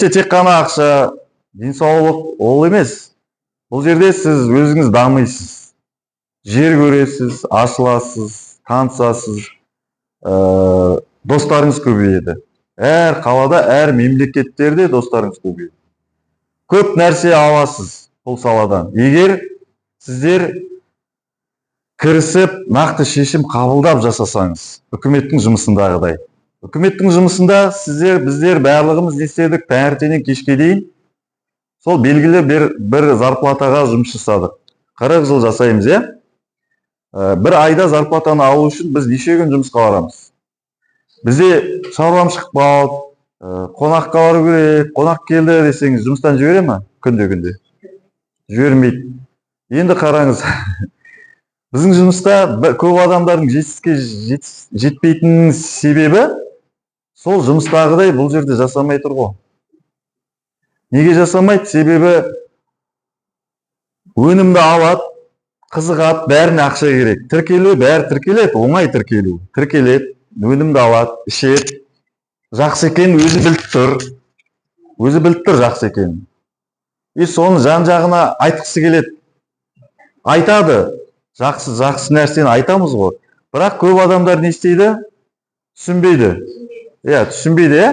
Тек қана ақша, денсаулық ол емес. Бұл жерде сіз өзіңіз дамисыз, жер көресіз, ашыласыз, танысасыз, достарыңыз көбейеді. Әр қалада, әр мемлекеттерде достарыңыз көбейеді. Көп нәрсе аласыз бұл саладан. Егер сіздер кірісіп, нақты шешім қабылдап жасасаңыз, үкіметтің жұмысындағыдай. Үкіметтің жұмысында сіздер, біздер барлығымыз не істедік? Таңертеңнен кешке дейін сол белгілі бір зарплатаға жұмыс жасадық. 40 жыл жасаймыз, иә? Бір айда зарплатаны алу үшін біз неше күн жұмысқа барамыз? Бізде шаруам шығып қалды, қонаққа бару керек, қонақ келді десеңіз, жұмыстан жібере ма? Күнде-күнде. Жібермейді. Енді қараңыз, біздің жұмыста көп адамдардың жетістікке жетпейтінінің себебі сол жұмыстағыдай бұл жерде жасамай тұр ғой. Неге жасамайды? Себебі өнімді алады, қызығады, бәріне ақша керек. Тіркелу, бәрі тіркеледі, оңай тіркелу. Тіркеледі, өнімді алады, ішеді. Жақсы екенін өзі біліп тұр. Өзі біліп тұр жақсы екенін. И соны жан-жағына айтқысы келеді. Айтады. Жақсы, жақсы нәрсені айтамыз ғой. Бірақ көп адамдар не істейді? Түсінбейді. Иә, түсінбейді, иә?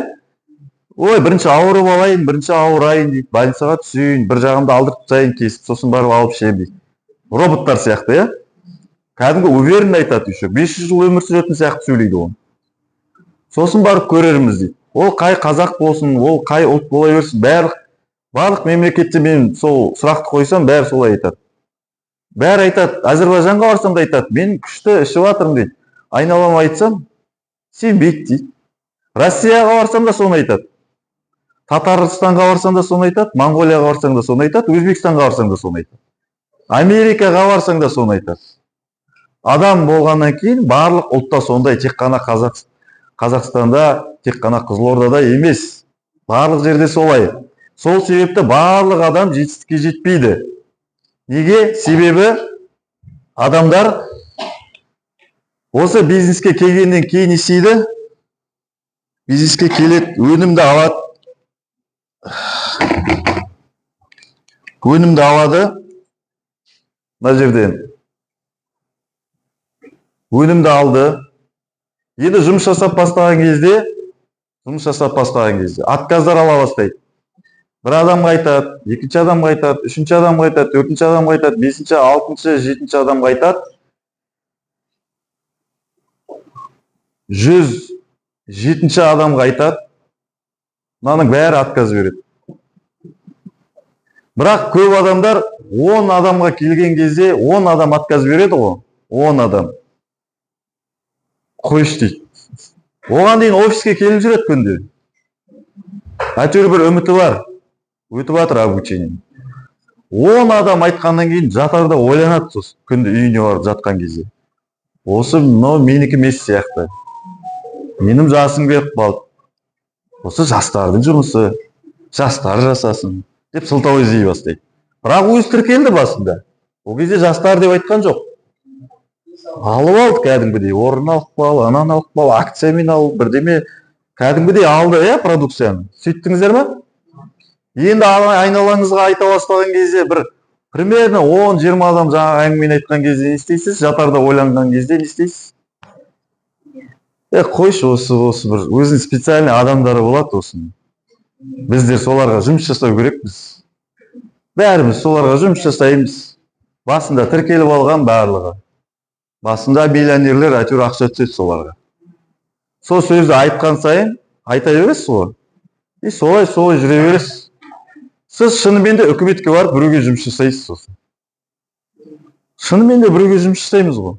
Ой, бірінші ауырып алайын, бірінші ауырайын дейді, больницаға түсейін, бір жағымды алдырып тастайын кесіп, сосын барып алып ішемін дейді. Роботтар сияқты, иә? Кәдімгі уверенно айтады еще. 500 жыл өмір сүретін сияқты сөйлейді оны. Сосын барып көрерміз дейді. Ол қай қазақ болсын, ол қай ұлт бола берсін, барлық мемлекетте мен сол сұрақты қойсам, бәрі солай айтады. Бәрі айтады, Әзербайжанға барсам да айтады, мен күшті ішіп жатырмын дейді. Айналама айтсам, сенбейді дейді. Россияға барсам да соны айтады. Татарстанға барсаң да соны айтады, Моңғолияға барсаң да соны айтады, Өзбекстанға барсаң да соны айтады. Америкаға барсаң да соны айтады. Адам болғаннан кейін барлық ұлтта сондай, тек қана Қазақстанда, тек қана Қызылордада емес. Барлық жерде солай. Сол себепті барлық адам жетістікке жетпейді. Неге? Себебі адамдар осы бизнеске келгеннен кейін не істейді? Бизнеске келеді, өнімді алады. Өнімді алады. Мына жерден өнімді алды. Енді жұмыс жасап бастаған кезде, жұмыс жасап бастаған кезде отказдар ала бастайды. Бір адамға айтады, екінші адамға айтады, үшінші адамға айтады, төртінші адамға айтады, бесінші, алтыншы, жетінші адамға айтады. 107 адамға айтады. Мынаның бәрі отказ береді. Бірақ көп адамдар 10 адамға келген кезде 10 адам отказ береді ғой. 10 адам. Қойшы дейді. Оған дейін офиске келіп жүреді күнде. Әйтеуір бір үміті бар. Өтіп жатыр обучение. 10 адам айтқаннан кейін жатарда ойланады сосын, күнде үйіне барып жатқан кезде. Осы мынау менікі емес сияқты. Менің жасым келіп қалды. Осы жастардың жұмысы, жастар жасасын деп сылтау іздей бастайды. Бірақ өзі тіркелді басында. Ол кезде жастар деп айтқан жоқ. Алып алды кәдімгідей, орын алып қал, ананы алып қал, акциямен ал, бірдеме кәдімгідей алды, иә, продукцияны. Сөйттіңіздер ме? Енді айналаңызға айта бастаған кезде бір примерно 10-20 адам жаңағы әңгімені айтқан кезде не істейсіз? Жатарда ойланған кезде не істейсіз? Қойшы, осы бір өзінің специальный адамдары болады осының. Біздер соларға жұмыс жасау керекпіз. Бәріміз соларға жұмыс жасаймыз. Басында тіркеліп алған барлығы. Басында миллионерлер әйтеуір ақша түседі соларға. Сол сөзді айтқан сайын айта бересіз ғой. И солай жүре бересіз. Сіз шынымен де үкіметке барып біреуге жұмыс жасайсыз сосын. Шынымен де біреуге жұмыс жасаймыз ғой.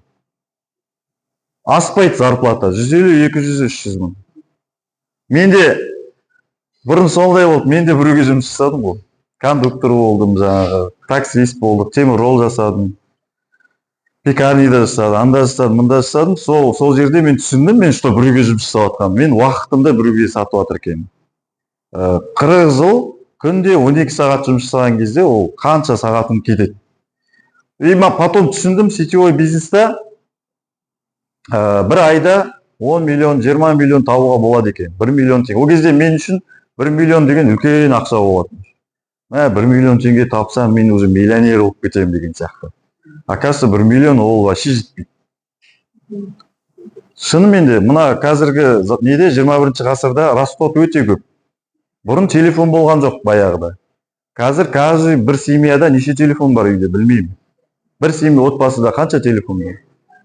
Аспайды зарплата 150, 200, 300 мың. Менде бұрын сондай болды, мен де біреуге жұмыс жасадым ғой. Кондуктор болдым, жаңағы, таксист болдық, темір жол жасадым. Пекарнида жасадым, анда жасадым, мында жасадым. Сол жерде мен түсіндім, мен что біреуге жұмыс жасап жатқанымды. Мен уақытымды біреуге сатып жатыр екенмін. 40 жыл күнде 12 сағат жұмыс жасаған кезде ол қанша сағатым кетеді. И мен потом түсіндім, сетевой бизнесте бір айда 10 миллион, 20 миллион табуға болады екен. 1 миллион теңге. Ол кезде мен үшін 1 миллион деген үлкен ақша болатын. Мә, 1 миллион теңге тапсам, мен уже миллионер болып кетемін деген сияқты. Оказывается, 1 миллион ол вообще жетпейді. Шынымен де, мына қазіргі неде, 21-ғасырда расход өте көп. Бұрын телефон болған жоқ баяғыда. Қазір каждый бір семьяда неше телефон бар үйде, білмеймін. Бір семья, отбасыда қанша телефон бар?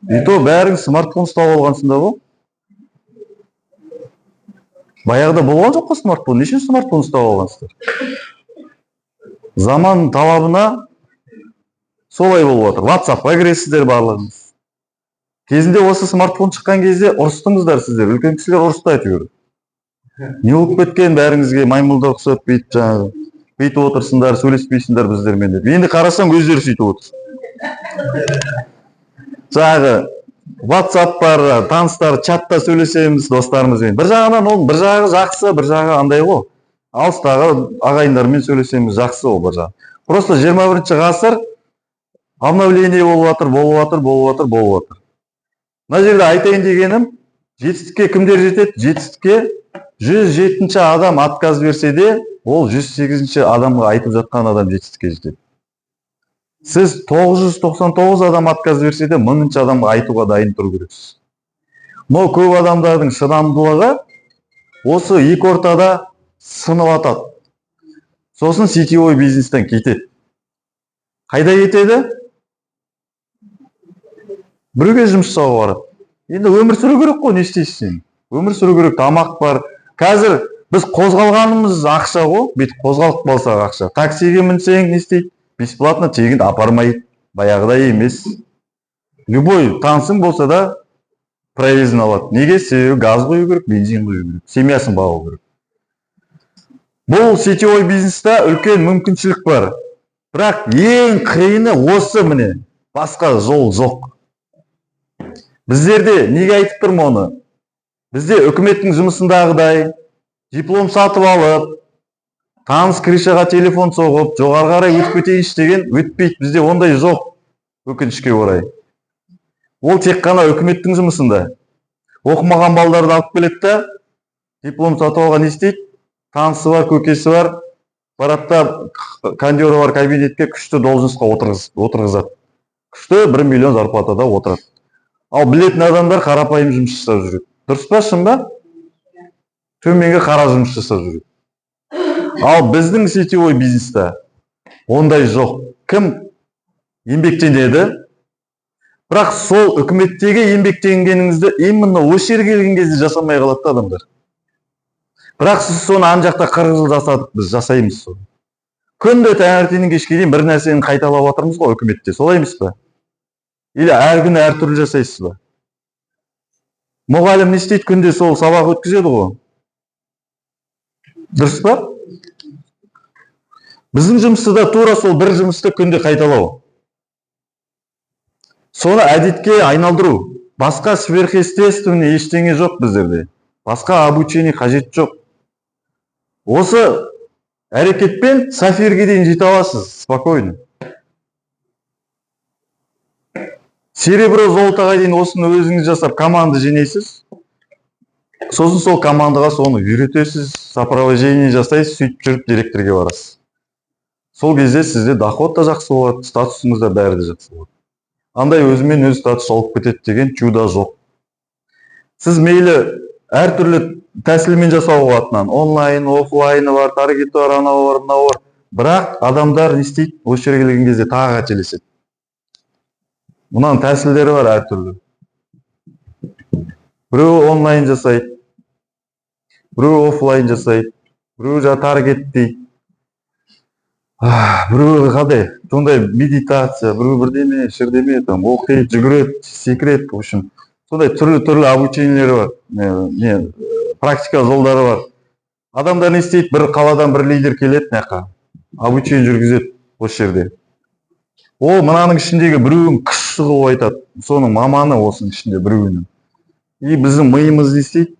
И то бәрің смартфон ұстап алғансыңдар ғой. Баяғыда болған жоқ қой смартфон. Не үшін смартфон ұстап алғансыздар? Заман талабына солай болып жатыр. Ватсапқа кіресіздер барлығыңыз. Кезінде осы смартфон шыққан кезде ұрыстыңыздар сіздер, үлкен кісілер ұрысты әйтеуір. Не болып кеткен бәріңізге, маймылдар ұқсап бүйтіп, жаңағы, бүйтіп отырсыңдар, сөйлеспейсіңдер біздермен деп. Енді қарасаң, өздері сөйтіп отыр. Жаңағы ватсап бар, таныстар, чатта сөйлесеміз достарымызбен. Бір жағынан ол бір жағы жақсы, бір жағы андай ғой. Алыстағы ағайындармен сөйлесеміз, жақсы ол бір жағы. Просто 21-ғасыр, обновление болып жатыр, болып жатыр, болып жатыр, болып жатыр. Мына жерде айтайын дегенім, жетістікке кімдер жетеді? Жетістікке 107-ші адам отказ берсе де, ол 108-ші адамға айтып жатқан адам жетістікке жетеді. Сіз 999 адам отказ берсе де, 1000-шы адамға айтуға дайын тұру керексіз. Но көп адамдардың шыдамдылығы осы екі ортада сынып атады. Сосын сетевой бизнестен кетеді. Қайда кетеді? Біреуге жұмыс жасауға барады. Енді өмір сүру керек қой, не істейсің сен? Өмір сүру керек, тамақ бар. Қазір біз қозғалғанымыз ақша ғой, бүйтіп қозғалып қалсақ, ақша. Таксиге мінсең, не істейді? Бесплатно, тегін апармайды. Баяғыдай емес. Любой танысың болса да, проездін алады. Неге? Себебі газ құю керек, бензин құю керек, семьясын бағу керек. Бұл сетевой бизнеста үлкен мүмкіншілік бар. Бірақ ең қиыны осы, міне. Басқа жол жоқ. Біздерде, неге айтып тұрмын оны? Бізде үкіметтің жұмысындағыдай диплом сатып алып, таныс крышаға телефон соғып, жоғары қарай өтіп кетейінші деген өтпейді. Бізде ондай жоқ, өкінішке орай. Ол тек қана үкіметтің жұмысында. Оқымаған балдарды алып келеді да, диплом сатып алған, не істейді? Танысы бар, көкесі бар, барады да, кондері бар кабинетке күшті должностьқа отырғызады. Күшті 1 миллион зарплатада отырады. Ал білетін адамдар қарапайым жұмыс жасап жүреді. Дұрыс па, шын ба? Төменгі қара жұмыс жасап жүреді. Ал біздің сетевой бизнеста ондай жоқ. Кім еңбектенеді, бірақ сол үкіметтегі еңбектенгеніңізді именно осы жерге келген кезде жасамай қалады да адамдар. Бірақ сіз соны ана жақта 40 жыл жасадық, біз жасаймыз соны. Күнде таңертеңнен кешке дейін бір нәрсені қайталап жатырмыз ғой үкіметте, солай емес па? Или әр күні әртүрлі жасайсыз ба? Мұғалім не істейді? Күнде сол сабақ өткізеді ғой. Дұрыс па? Біздің жұмыста да тура сол бір жұмысты күнде қайталау. Соны әдетке айналдыру. Басқа сверхъестественный ештеңе жоқ біздерде. Басқа обучение қажет жоқ. Осы әрекетпен сапфирге дейін жете аласыз спокойно. Серебро, золотоға дейін осыны өзіңіз жасап, команда жинайсыз. Сосын сол командаға соны үйретесіз, сопровождение жасайсыз, сөйтіп жүріп директорге барасыз. Сол кезде сізде доход та жақсы болады, статусыңыз да, бәрі де жақсы болады. Андай өзімен өзі статус алып кетеді деген чудо жоқ. Сіз мейлі әртүрлі тәсілмен жасауға болады мынаны. Онлайн, офлайны бар, таргеті бар, анау бар, мынау бар. Бірақ адамдар не істейді? Осы жерге келген кезде тағы қателеседі. Мынаның тәсілдері бар әртүрлі. Біреуі онлайн жасайды, біреуі офлайн жасайды, біреуі жаңағы таргеттейді. Біреуі қандай сондай медитация, біреуі бірдеме, шірдеме там оқиды, жүгіреді, секіреді, в общем, сондай түрлі түрлі обучениелер бар, не, практика жолдары бар. Адамдар не істейді? Бір қаладан бір лидер келеді мына жаққа, обучение жүргізеді осы жерде. Ол мынаның ішіндегі біреуін күшті қылып айтады, соның маманы осының ішінде біреуінің. И біздің миымыз не істейді?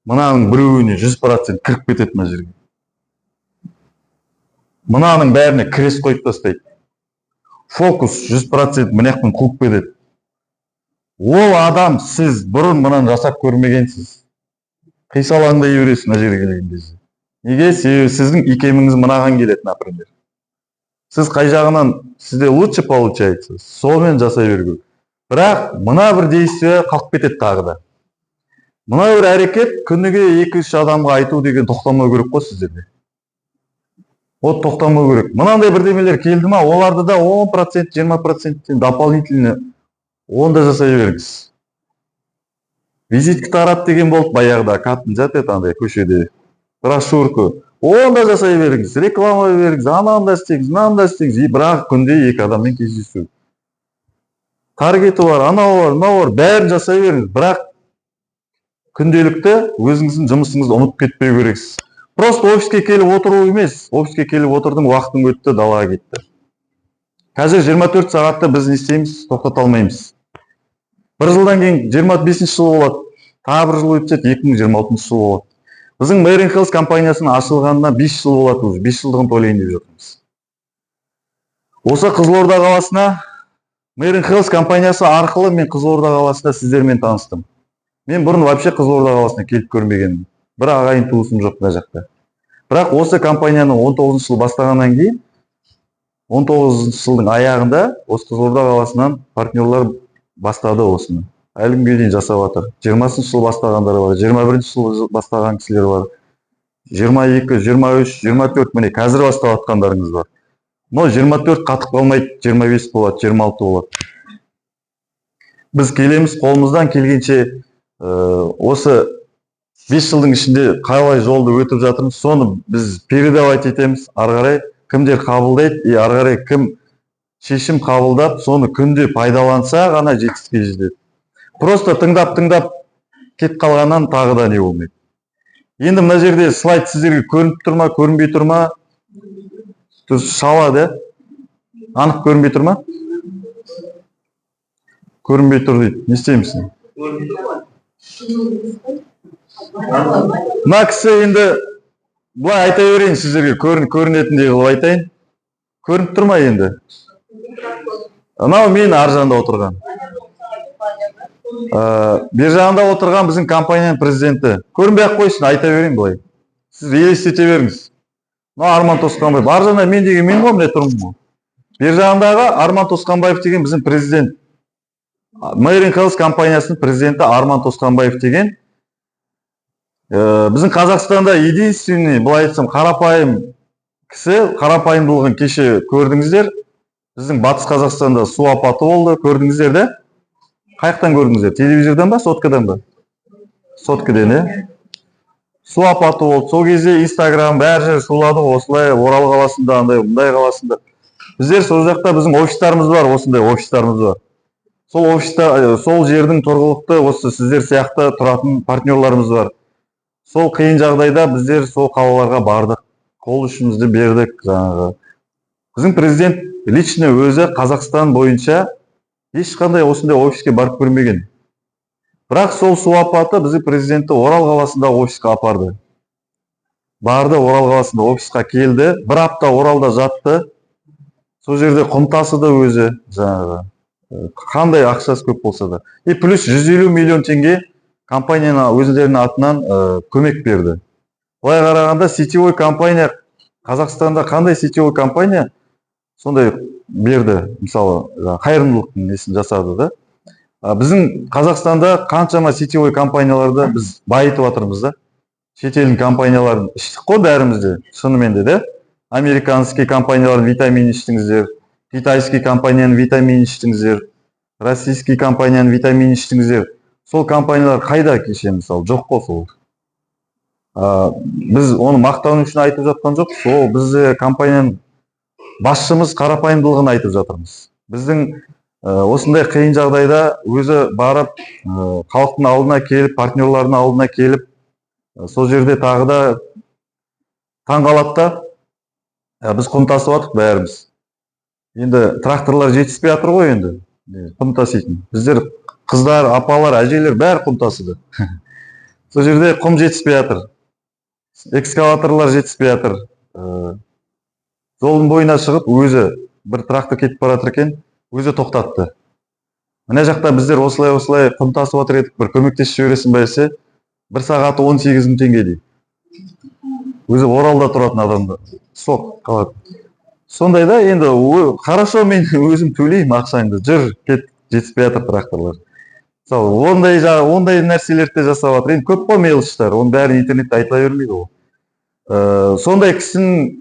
Мынаның біреуіне 100% кіріп кетеді мына жерге. Мынаның бәріне крест қойып тастайды. Фокус 100% мына жақтан қуып кетеді. Ол адам, сіз бұрын мынаны жасап көрмегенсіз. Қисалаңдай бересіз мына жерге келген кезде. Неге? Себебі сіздің икеміңіз мынаған келеді. Например, сіз қай жағынан сізде лучше получается, сонымен жасай беру керек. Бірақ мына бір действие қалып кетеді. Тағы да мына бір әрекет, күніге екі үш адамға айту деген тоқтамау керек қой сіздерде. Вот тоқтамау керек. Мынандай бірдемелер келді ма, оларды да 10%, 20%-тен дополнительно оны да жасай беріңіз. Визитка тарат деген болды баяғыда, каттын еді андай көшеде, брошюрка, оны да жасай беріңіз, реклама беріңіз, ананы да істеңіз, мынаны да істеңіз. И бірақ күнде екі адаммен кездесу таргеті бар, анау бар, мынау бар, бәрін жасай беріңіз. Бірақ күнделікті өзіңіздің жұмысыңызды ұмытып кетпеу керексіз. Просто офиске келіп отыру емес. Офиске келіп отырдың, уақытың өтті, далаға кетті. Қазір 24 сағатты біз не істейміз? Тоқтата алмаймыз. Бір жылдан кейін 25 жыл болады, тағы бір жыл өтсе, 2026 жыл болады. Біздің Мэрин Хелс компаниясының ашылғанына 5 жыл болады уже, 5 жылдығын тойлайын деп жатырмыз. Осы Қызылорда қаласына Мэрин Хелс компаниясы арқылы мен Қызылорда қаласында сіздермен таныстым. Мен бұрын вообще Қызылорда қаласына келіп көрмегенмін, бір ағайын туысым жоқ мына жақта. Бірақ осы компанияны 19 жыл бастағаннан кейін, 19 жылдың аяғында осы Қызылорда қаласынан партнерлар бастады осыны, әлі күнге дейін жасап жатыр. 20 жыл бастағандар бар, 21 жыл бастаған кісілер бар, 22, 23, 24, міне, қазір бастап жатқандарыңыз бар. Но 24 қатып қалмайды, 25 болады, 26 болады. Біз келеміз қолымыздан келгенше. Осы 5 жылдың ішінде қалай жолды өтіп жатырмыз, соны біз передавать етеміз. Ары қарай кімдер қабылдайды и ары қарай кім шешім қабылдап, соны күнде пайдаланса ғана жетістікке жетеді. Просто тыңдап тыңдап кетіп қалғаннан тағы да не болмайды. Енді мына жерде слайд сіздерге көрініп тұр ма, көрінбей тұр ма? Дұрыс шалады, иә? Анық көрінбей тұр ма? Көрінбей тұр дейді. Не істейміз? Мына кісі, енді былай айта берейін сіздерге, көрінетіндей қылып айтайын. Көрініп тұр ма енді? Мынау мен, ар жағында отырған. Бер жағында отырған біздің компанияның президенті. Көрінбей ақ қойсын, айта берейін былай. Сіз елестете беріңіз. Мынау Арман Тосқанбаев. Ар жағында мен деген мен ғой, міне, тұрмын ғой. Бер жағындағы Арман Тосқанбаев деген біздің президент. Мэрин Хелс компаниясының президенті Арман Тосқанбаев деген. Біздің Қазақстанда единственный, былай айтсам, қарапайым кісі, қарапайымдылығын кеше көрдіңіздер. Біздің Батыс Қазақстанда су апаты болды, көрдіңіздер де? Қай жақтан көрдіңіздер? Телевизордан ба, соткадан ба? Соткадан, иә? Су апаты болды. Сол кезде Инстаграм бәрі жер шулады ғой, осылай Орал қаласында, андай мындай қаласында. Біздер сол жақта, біздің офистарымыз бар, осындай офистарымыз бар. Сол офиста, сол жердің тұрғылықты осы сіздер сияқты тұратын партнерларымыз бар. Сол қиын жағдайда біздер сол қалаларға бардық, қол ұшымызды бердік жаңағы. Біздің президент лично өзі Қазақстан бойынша ешқандай осындай офиске барып көрмеген. Бірақ сол су апаты біздің президентті Орал қаласындағы офиске апарды. Барды, Орал қаласында офисқа келді, бір апта Оралда жатты. Сол жерде құм тасыды өзі жаңағы. Қандай ақшасы көп болса да. И плюс 150 миллион теңге компанияның өздерінің атынан көмек берді. Былай қарағанда, сетевой компания, Қазақстанда қандай сетевой компания сондай берді, мысалы, жаңағы қайырымдылықтың несін жасады да? Біздің Қазақстанда қаншама сетевой компанияларды біз байытып жатырмыз да. Шетелдің компанияларын іштік қой бәріміз де, шынымен де, да? Американский компаниялардың витаминін іштіңіздер, китайский компанияның витаминін іштіңіздер, российский компанияның витаминін іштіңіздер. Сол компаниялар қайда кеше, мысалы? Жоқ қой сол. Біз оны мақтану үшін айтып жатқан жоқпыз. Ол бізде компанияның басшымыз қарапайымдылығын айтып жатырмыз. Біздің осындай қиын жағдайда өзі барып, халықтың алдына келіп, партнерлардың алдына келіп, сол жерде тағы да таң қалады да. Біз құм тасып жатырмық бәріміз. Енді тракторлар жетіспей жатыр ғой енді құм таситын. Біздер, қыздар, апалар, әжелер, бәрі құм тасыды. Сол жерде құм жетіспей жатыр, экскаваторлар жетіспей жатыр. Жолдың бойына шығып, өзі бір трактор кетіп бара жатыр екен, өзі тоқтатты. Мына жақта біздер осылай осылай құм тасып жатыр едік, бір көмектесіп жібересің ба десе, бір сағаты 18 мың теңге дейді. Өзі Оралда тұратын адамдар, соқ қалады. Сондай да енді, хорошо, мен өзім төлеймін ақшаңды, жүр, кет, жетіспей жатыр тракторлар. Мысалы, ондай нәрселерді де жасап жатыр. Енді көп қой мелочтар, оның бәрін интернетте айтыла бермейді ғой. Сондай кісінің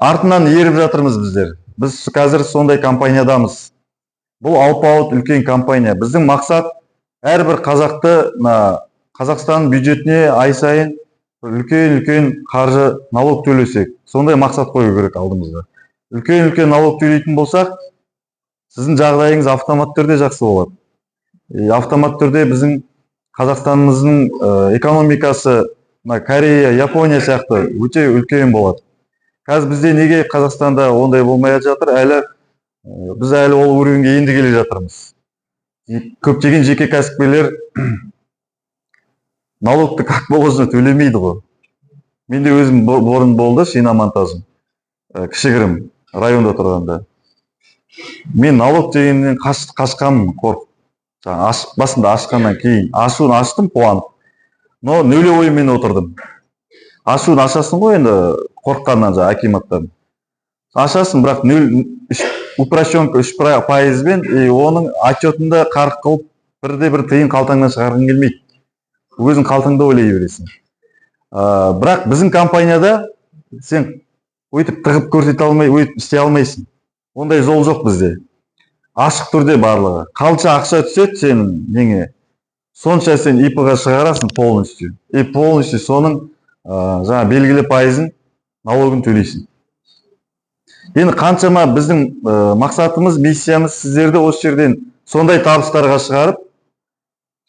артынан еріп жатырмыз біздер. Біз қазір сондай компаниядамыз. Бұл алпауыт үлкен компания. Біздің мақсат әрбір қазақты мына Қазақстан бюджетіне ай сайын үлкен-үлкен қаржы налог төлесек, сондай мақсат қою керек алдымызға. Үлкен-үлкен налог төлейтін болсақ, сіздің жағдайыңыз автомат түрде жақсы болады. И автомат түрде біздің Қазақстанымыздың экономикасы мына Корея, Япония сияқты өте үлкен болады. Қазір бізде неге Қазақстанда ондай болмай жатыр? Әлі біз әлі ол уровеньге енді келе жатырмыз. И көптеген жеке кәсіпкерлер налогты как положено төлемейді ғой. Менде өзім бұрын болды шиномонтажым, кішігірім районда тұрғанда. Мен налог дегеннен қашқанмын, қорқып. Жаңа басында ашқаннан кейін ашуын аштым қуанып. Но нулевоймен отырдым. Ашуын ашасың ғой енді қорыққаннан жаңа акиматтан. Ашасың, бірақ нөл, үш, упрощенка үш пайызбен, и оның отчетында қарық қылып бірде бір тиын қалтаңнан шығарғың келмейді. Өзің қалтаңда ойлай бересің. Бірақ біздің компанияда сен өйтіп тығып көрсете алмай, өйтіп істей алмайсың. Ондай жол жоқ бізде. Ашық түрде барлығы. Қанша ақша түседі сенің неңе, сонша сен ИП-ға шығарасың полностью. И полностью соның жаңа белгілі пайызын налогын төлейсің. Енді қаншама біздің мақсатымыз, миссиямыз сіздерді осы жерден сондай табыстарға шығарып,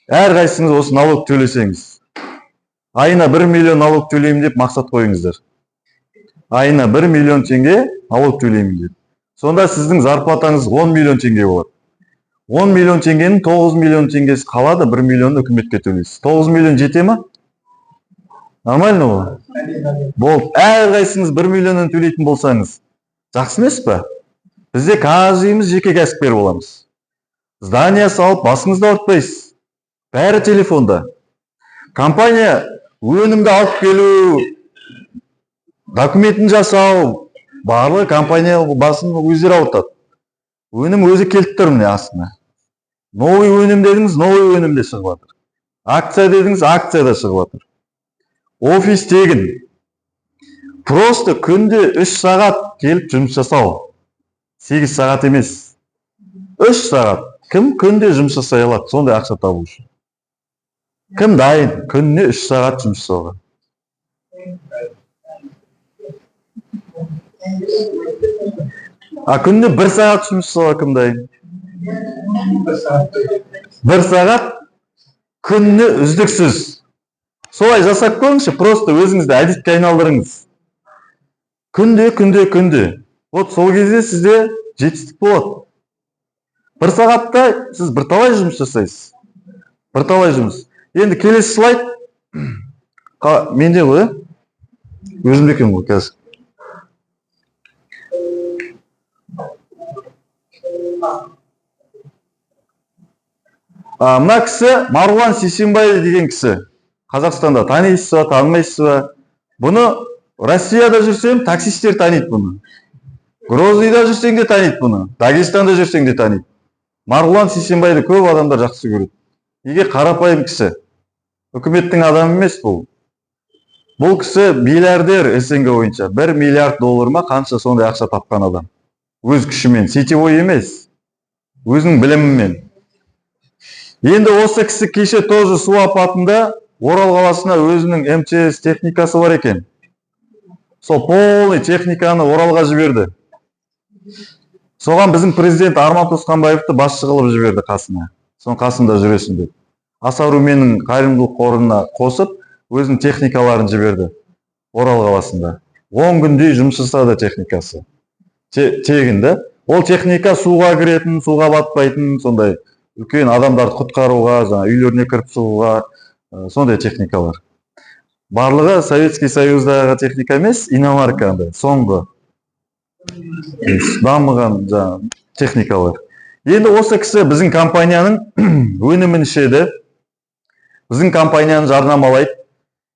әрқайсыңыз осы налог төлесеңіз. Айына 1 миллион налог төлеймін деп мақсат қойыңыздар. Айына 1 миллион теңге налог төлеймін деп. Сонда сіздің зарплатаңыз 10 миллион теңге болады. 10 миллион теңгенің 9 миллион теңгесі қалады, 1 миллионын үкіметке төлейсіз. 9 миллион жете ма? Нормально ғой? Болды. Әрқайсыңыз 1 миллионнан төлейтін болсаңыз, жақсы емес па? Бізде каждыйымыз жеке кәсіпкер боламыз. Здание салып, басыңызды ауыртпайсыз. Бәрі телефонда. Компания өнімді алып келу, документін жасау, барлығы компания басын өздері ауыртады. Өнім өзі келіп тұр міне астына. Новый өнім дедіңіз, новый өнім де шығып жатыр. Акция дедіңіз, акция да шығып жатыр. Офис тегін. Просто күнде 3 сағат келіп жұмыс жасау. 8 сағат емес. 3 сағат. Кім күнде жұмыс жасай алады сондай ақша табу үшін? Кім дайын күніне 3 сағат жұмыс жасауға? А күніне 1 сағат жұмыс жасауға кім дайын? 1 сағат күніне үздіксіз. Солай жасап көріңізші, просто өзіңізді әдетке айналдырыңыз. Күнде, күнде, күнде. Вот сол кезде сізде жетістік болады. 1 сағатта сіз бірталай жұмыс жасайсыз. Бірталай жұмыс. Енді келесі слайд. Менде ғой, ә? Өзімде екен ғой қазір. Мына кісі Марғұлан Сейсембай деген кісі. Қазақстанда танисыз ба, танымайсыз ба? Бұны Россияда жүрсем, таксисттер таниды бұны. Грозныйда жүрсең де таниды бұны. Дагестанда жүрсең де таниды. Марғұлан Сейсембайды көп адамдар жақсы көреді. Неге? Қарапайым кісі. Үкіметтің адамы емес бұл. Бұл кісі миллиардер СНГ бойынша. 1 миллиард доллар ма қанша сондай ақша тапқан адам. Өз күшімен, сетевой емес. Өзінің білімімен. Енді осы кісі кеше тоже су апатында Орал қаласына өзінің МЧС техникасы бар екен. Сол полный техниканы Оралға жіберді. Соған біздің президент Арман Тосканбаевты басшы қылып жіберді қасына. Соның қасында жүресің деп. Асаруменнің қайырымдылық қорына қосып, өзінің техникаларын жіберді Орал қаласында. 10 күндей жұмыс жасады техникасы. Тегін да. Ол техника суға кіретін, суға батпайтын, сондай үлкен адамдарды құтқаруға, жаңа үйлеріне кіріп шығуға, сондай техникалар. Барлығы Советский Союздағы техника емес, иномарка андай, соңғы дамыған жаңа техникалар. Енді осы кісі біздің компанияның өнімін ішеді, біздің компанияны жарнамалайды.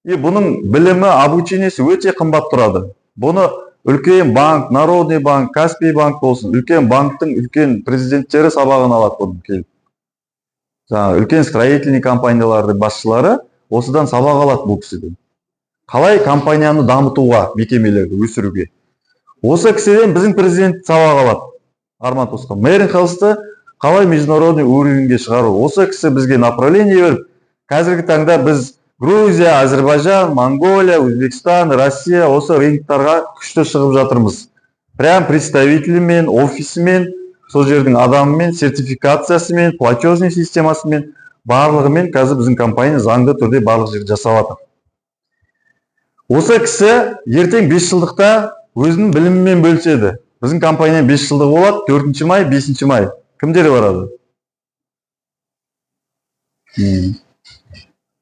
И бұның білімі, обучение сі өте қымбат тұрады. Бұны үлкен банк, Народный банк, Каспий банк болсын, үлкен банктың үлкен президенттері сабағын алады бұның келіп. Жаңағы үлкен строительный компаниялардың басшылары осыдан сабақ алады, бұл кісіден. Қалай компанияны дамытуға, мекемелерді өсіруге. Осы кісіден біздің президент сабақ алады. Арман Тосқан. Мэрин Хелсті қалай международный уровень ге шығару. Осы кісі бізге направление беріп, қазіргі таңда біз Грузия, Әзірбайжан, Монголия, Өзбекстан, Россия, осы рынок тарға күшті шығып жатырмыз. Прям представитель імен, офисімен, сол жердің адамымен, сертификациясымен, платежный системасымен, барлығымен қазір біздің компания заңды түрде барлық жерде жасап жатыр. Осы кісі ертең 5 жылдықта өзінің білімімен бөліседі. Біздің компания 5 жылдық болады, 4 май, 5 май. Кімдер барады?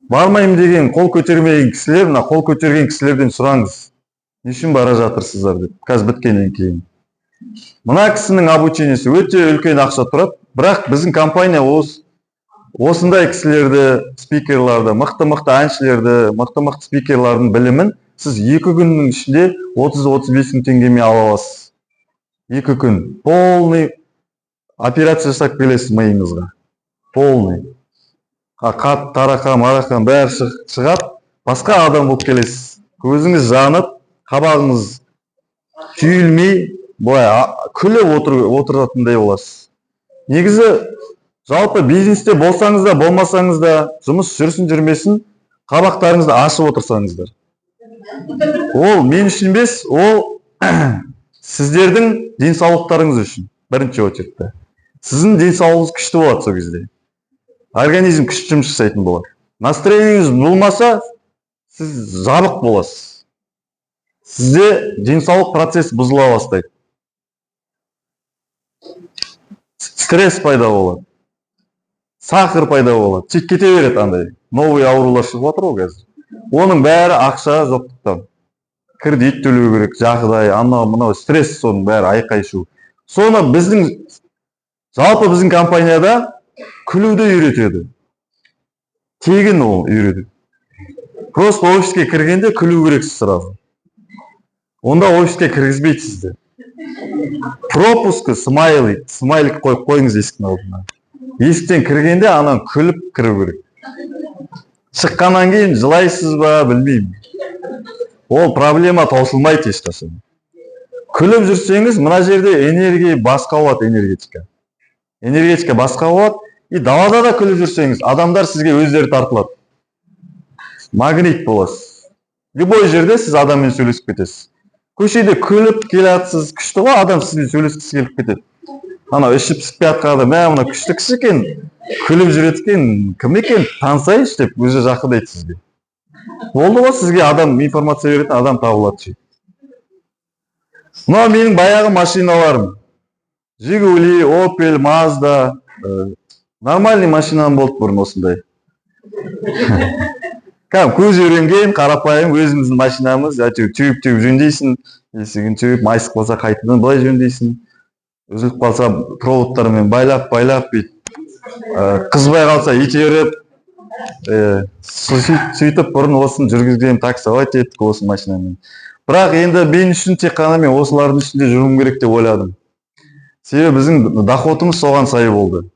Бармаймын деген, қол көтермеген кісілер, мына қол көтерген кісілерден сұраңыз. Не үшін бара жатырсыздар деп, қазір біткеннен кейін. Мына кісінің обучение сі өте үлкен ақша тұрады, бірақ біздің компания осындай кісілерді, спикерларды, мықты-мықты әншілерді, мықты-мықты спикерлардың білімін сіз 2 күннің ішінде 30-35 мың теңгеме ала аласыз. 2 күн. Полный операция жасап келесіз миыңызға. Полный. Қат, тарақан, марақан бәрі шығады, басқа адам болып келесіз. Көзіңіз жанып, қабағыңыз түйілмей, былай күліп отыратындай боласыз. Негізі жалпы бизнесте болсаңыз да, болмасаңыз да, жұмыс жүрсін жүрмесін, қабақтарыңызды ашып отырсаңыздар. Ол мен үшін емес, ол сіздердің денсаулықтарыңыз үшін бірінші очередь те. Сіздің денсаулығыңыз күшті болады сол кезде. Организм күшті жұмыс жасайтын болады. Настроение ңіз болмаса, сіз жабық боласыз. Сізде денсаулық процесі бұзыла бастайды. Стресс пайда болады. Сахар пайда болады. Сөйтіп кете береді андай. Новый аурулар шығып жатыр ғой қазір. Оның бәрі ақша жоқтықтан. Кредит төлеу керек, жағдай, анау, мынау, стресс, соның бәрі айқай шу. Соны біздің, жалпы біздің компанияда күлуді үйретеді. Тегін ол үйретеді. Просто офиске кіргенде күлу керексіз сразу. Онда офиске кіргізбейді сізді. Пропуск і смайлик, смайлик қойып қойыңыз есіктің алдына. Есіктен кіргенде анан күліп кіру керек. Шыққаннан кейін жылайсыз ба, білмеймін. Ол проблема таусылмайды ешқашан. Күліп жүрсеңіз, мына жерде энергия басқа болады, энергетика. Энергетика басқа болады. И далада да күліп жүрсеңіз, адамдар сізге өздері тартылады. Магнит боласыз. Любой жерде сіз адаммен сөйлесіп кетесіз. Көшеде күліп келатсыз, күшті ғой, адам сізбен сөйлескісі келіп кетеді. Анау ішіп пісіп жатқан адам, мә, мына күшті кісі екен, күліп жүреді екен, кім екен, танысайыншы деп өзі жақындайды сізге. Болды ғой, сізге адам, информация беретін адам табылады сөйтіп. Мынау менің баяғы машиналарым. Жигули, Опель, Мазда, нормальный машинам болды бұрын осындай. Кәдімгі көз үйренген, қарапайым өзіміздің машинамыз, әйтеуір теуіп-теуіп жөндейсің, есігін теуіп, майысып қалса, қайтадан былай жөндейсің. Үзіліп қалса, провод тармен байлап, байлап бүйтіп, қызбай қалса, итеріп, сөйтіп бұрын осыны жүргізген, таксовать еттік осы машинамен. Бірақ енді мен үшін тек қана мен осылардың ішінде жүруім керек деп ойладым. Себебі біздің доход ымыз соған сай болды.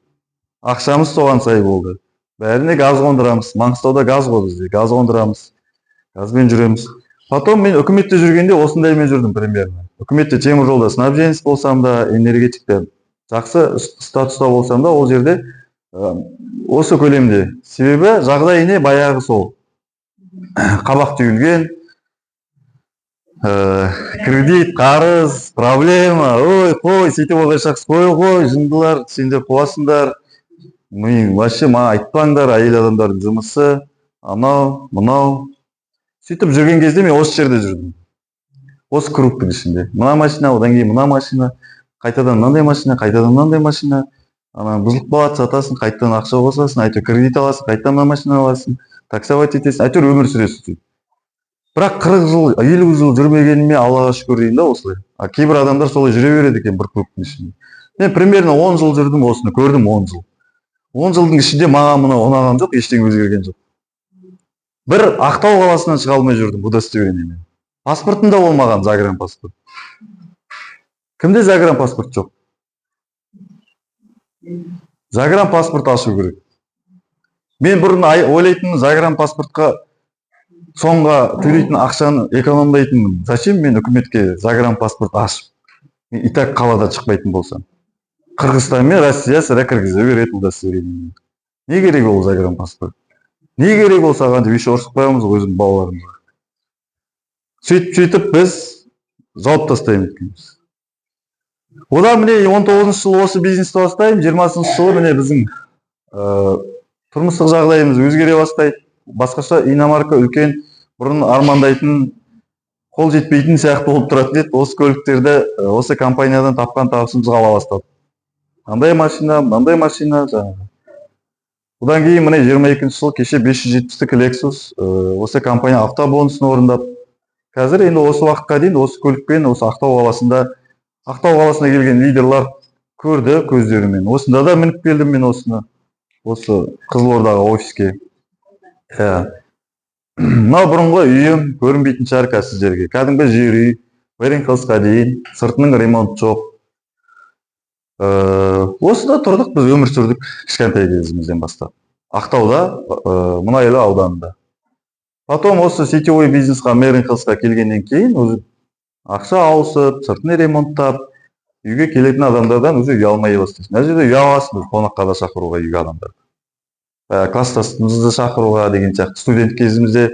Ақшамыз соған сай болды. Бәріне газ қондырамыз. Маңғыстауда газ ғой бізде. Газ қондырамыз. Газбен жүреміз. Потом мен үкіметте жүргенде осындаймен жүрдім примерно. Үкіметте темір жолда снабженец болсам да, энергетикте жақсы статуста болсам да, ол жерде осы көлемде. Себебі жағдай не, баяғы сол. Қабақ түйілген, кредит, қарыз, проблема, ой, қой, сөйтіп оған жақсы, қой, қой, жындылар, сендер қуасыңдар. Мен вообще, маған айтпаңдар, әйел адамдардың жұмысы, анау, мынау. Сөйтіп жүрген кезде мен осы жерде жүрдім. Осы круг тың ішінде. Мына машина, одан кейін мына машина, қайтадан мынандай машина, қайтадан мынандай машина. Ана бұзылып қалады, сатасың, қайтадан ақша қосасың, әйтеуір кредит аласың, қайтадан мына машина аласың, таксовать етесің, әйтеуір өмір сүресің сөйтіп. Бірақ 40 жыл, 50 жыл жүрмегеніме Аллаға шүкір деймін да осылай. А кейбір адамдар солай жүре береді екен бір круг тың ішінде. Мен примерно 10 жыл жүрдім, осыны көрдім 10 жыл. 10 жылдың ішінде маған мынау ұнаған жоқ, ештеңе өзгерген жоқ. Бір Ақтау қаласынан шыға алмай жүрдім удостоверениемен. Паспортым да болмаған, загранпаспорт. Кімде загранпаспорт жоқ? Загранпаспорт ашу керек. Мен бұрын ойлайтынмын, загранпаспортқа соңға төлейтін ақшаны экономдайтынмын. Зачем мен үкіметке загранпаспорт ашып, мен и так қалада шықпайтын болсам. Қырғызстан мен Россия сірә кіргізе береді удостоверениемен. Не керек ол загранпаспорт? Не керек ол саған деп еще ұрысып қоямыз ғой өзіміздің балаларымызға. Сөйтіп біз жауып тастаймыз екенбіз. Одан міне 19 жылы осы бизнесті бастаймын, 20 жылы міне біздің тұрмыстық жағдайымыз өзгере бастайды. Басқаша иномарка үлкен, бұрын армандайтын, қол жетпейтін сияқты болып тұратын еді. Осы көліктерді осы компаниядан тапқан табысымызға ала бастадық. Мынандай машина, мынандай машина жаңағы. Одан кейін міне 22 жыл кеше 570-тік Lexus, осы компания автобонусын орындап, қазір енді осы уақытқа дейін осы көлікпен осы Ақтау қаласында, Ақтау қаласына келген лидерлар көрді көздерімен. Осында да мініп келдім мен осыны, осы Қызылордаға офиске. Иә. Мынау бұрынғы үйім көрінбейтін шығар қазір сіздерге. Кәдімгі жер үй, Веринхилсқа дейін, сыртының ремонт жоқ. Осында тұрдық біз, өмір сүрдік кішкентай кезімізден бастап. Ақтауда, Мұнайлы ауданында. Потом осы сетевой бизнесқа, Меринхилсқа келгеннен кейін уже ақша ауысып, сыртын ремонттап, үйге келетін адамдардан уже ұялмай бастайсың. Мына жерде ұяласың қонаққа да шақыруға үйге адамдарды. Класстасымызды шақыруға деген сияқты. Студент кезімізде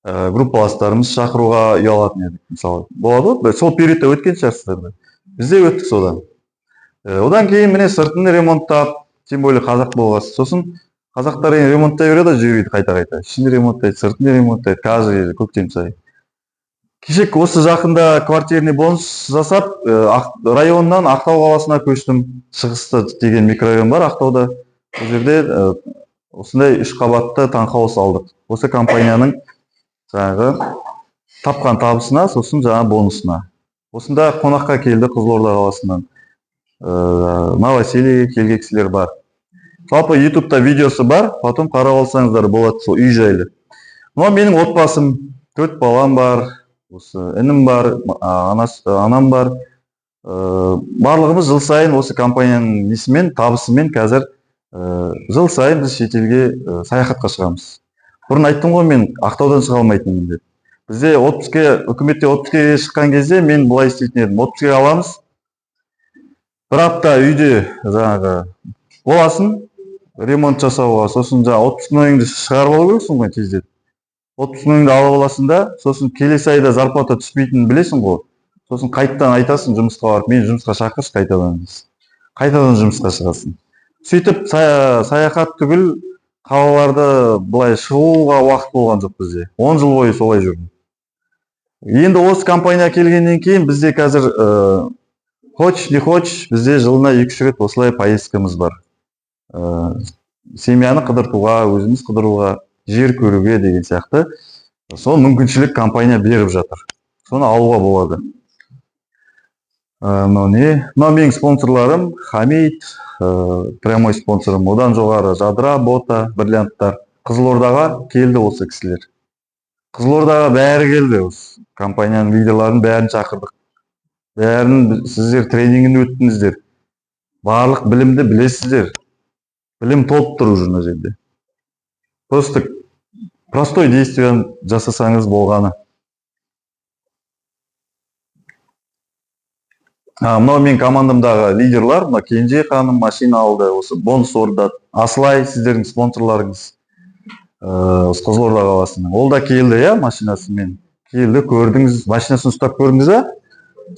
группаластарымызды шақыруға ұялатын едік, мысалы. Болады ғой, сол периодта өткен шығарсыздар да. Біз де өттік содан. Одан кейін міне сыртын ремонттап, тем более қазақ болғасын. Сосын қазақтар енді ремонттай береді жер үйді қайта-қайта. Ішін ремонттайды, сыртын ремонттайды, каждый көктем сайын. Кеше осы жақында квартирный бонус жасап, районнан Ақтау қаласына көштім. Шығыста деген микрорайон бар Ақтауда. Ол жерде осындай 3 қабатты таунхаус алдық. Осы компанияның жаңағы тапқан табысына, сосын жаңа бонусына. Осында қонаққа келді Қызылорда қаласынан. Новосельеге келген кісілер бар. Жалпы YouTube'та видеосы бар, потом қарап алсаңыздар болады сол үй жайлы. Мынау менің отбасым, 4 балам бар, осы інім бар, анам бар. Барлығымыз жыл сайын осы компанияның несімен, табысымен қазір жыл сайын біз шетелге саяхатқа шығамыз. Бұрын айттым ғой, мен Ақтаудан шыға алмайтынмын деп. Бізде отпуске, үкіметте отпуске шыққан кезде мен былай істейтін едім. Отпуске аламыз, бір апта үйде жаңағы боласың, ремонт жасауға, сосын жаңағы отпускнойыңды шығарып алу керексің ғой тездетіп. Отпускнойыңды алып аласың да, сосын келесі айда зарплата түспейтінін білесің ғой. Сосын қайтадан айтасың жұмысқа барып, мені жұмысқа шақыршы қайтадан дейсің. Қайтадан жұмысқа шығасың. Сөйтіп саяхат түгіл қалаларды былай шығуға уақыт болған жоқ бізде. 10 жыл бойы солай жүрдім. Енді осы компания келгеннен кейін бізде қазір хочешь не хочешь, бізде жылына 2-3 рет осылай поездкамыз бар. Семьяны қыдыртуға, өзіміз қыдыруға, жер көруге деген сияқты. Сол мүмкіншілік компания беріп жатыр. Соны алуға болады. Мынау не? Мынау менің спонсорларым Хамид, прямой спонсорым. Одан жоғары Жадыра, Бота, Бриллианттар. Қызылордаға келді осы кісілер. Қызылордаға бәрі келді. Осы компанияның лидерларын бәрін шақырдық. Бәрін сіздер тренингін өттіңіздер. Барлық білімді білесіздер. Білім толып тұр уже мына жерде. Просто простой действияны жасасаңыз болғаны. Мынау менің командамдағы лидерлар, мына Кенже ханым машина алды, осы бонус орындады. Асылай сіздердің спонсорларыңыз, осы Қызылорда қаласының. Ол да келді, иә, машинасымен. Келді, көрдіңіз, машинасын ұстап көрдіңіз ба?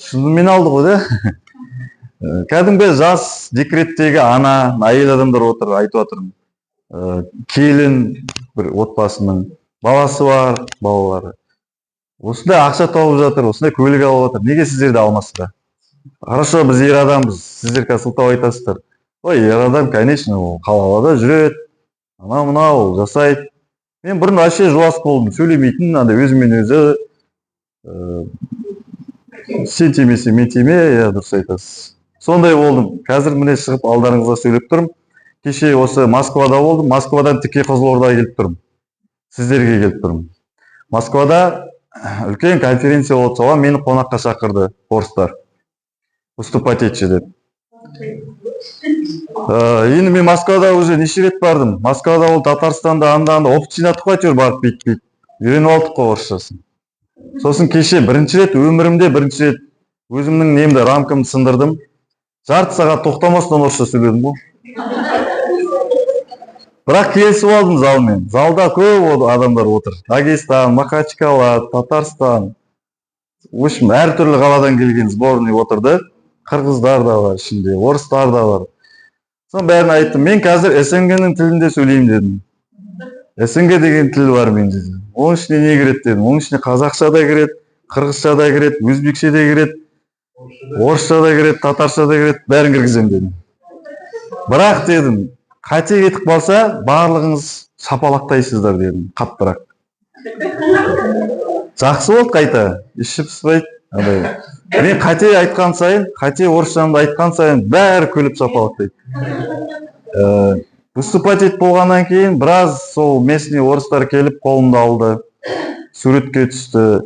Шынымен алды ғой, да? Кәдімгі жас декреттегі ана, әйел адамдар отыр, айтып жатырмын. Келін бір отбасының баласы бар, балалары. Осындай ақша тауып жатыр, осындай көлік алып жатыр. Неге сіздер де алмасқа? Хорошо, біз ер адамбыз, сіздер қазір сылтау айтасыздар. Ой, ер адам, конечно, ол қалада жүреді, анау мынау ол жасайды. Мен бұрын вообще жуас болдым, сөйлемейтін, андай өзімен өзі, сен тимесе, мен тиме, иә, дұрыс айтасыз. Сондай болдым. Қазір міне шығып алдарыңызға сөйлеп тұрмын. Кеше осы Москвада болдым, Москвадан тіке Қызылордаға келіп тұрмын. Сіздерге келіп тұрмын. Москвада үлкен конференция болды, соған мені қонаққа шақырды орыстар, выступать етші деп. Енді мен Москвада уже неше рет бардым. Москвада, ол Татарстанда, анда анда опыт жинадық қой әйтеуір, барып бүйтіп бүйтіп үйреніп алдық қой орысшасын. Сосын кеше бірінші рет, өмірімде бірінші рет өзімнің немді, рамкамды сындырдым. Жарты сағат тоқтамастан орысша сөйледім ғой. Бірақ келісіп алдым залмен. Залда көп адамдар отыр: Дагестан, Махачкала, Татарстан, в общем, әртүрлі қаладан келген сборный отырды. Қырғыздар да бар ішінде, орыстар да бар. Соның бәрін айттым: мен қазір СНГ ның тілінде сөйлеймін дедім. СНГ деген тіл бар менде дедім. Оның ішіне не кіреді дедім. Оның ішіне қазақша да кіреді, қырғызша да кіреді, өзбекше де кіреді, орысша да кіреді, татарша да кіреді, бәрін кіргіземін дедім. Бірақ дедім, қате кетіп қалса, барлығыңыз шапалақтайсыздар дедім қаттырақ. Жақсы болды, қайта іші пыспайды андай. Мен қате айтқан сайын, қате орысшамды айтқан сайын бәрі күліп шапалақтайды. Выступать етіп болғаннан кейін біраз сол местный орыстар келіп, қолымды алды, суретке түсті,